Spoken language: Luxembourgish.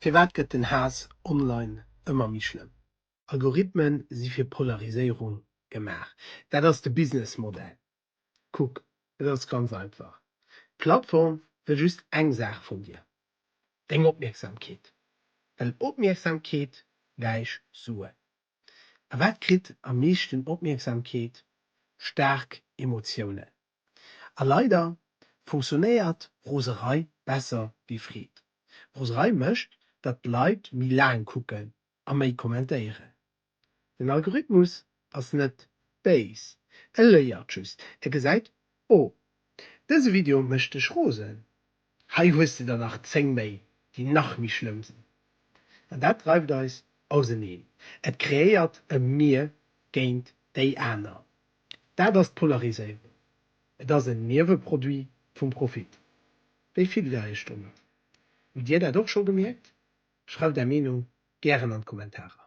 Firwat gëtt den Haass online ëmmer méi schlëmm? Algorithmen si fir Polariséierung gemaach. Dat ass de Businessmodell. Kuck, et ass ganz einfach, D'Plattform wëll just eng Saach vun dir, deng Opmierksamkeet. Well Opmierksamkeet gläich Suen. A wat kritt am meeschten Opmierksamkeet? Staark Emotiounen. A leider funktionéiert Roserei besser wéi Freed. Roserei mécht, datt d'Leit méi laang kucken a méi kommentéieren. Den Algorithmus ass net béis, e léiert just. E gesäit, Oh, dëse Video mécht dech rosen, hei hues de der nach 10 méi, déi nach méi schlëmm sinn. An dat dreift eis auseneen. Et kreéiert e Mir géint déi aner. Dat ass d'Polariséierung. Et ass en Nieweproduit vum Profit. Wéi fillt der iech domat? Hutt dir dat och scho gemierkt? Schreift är Meenung gären an d'Kommentarer.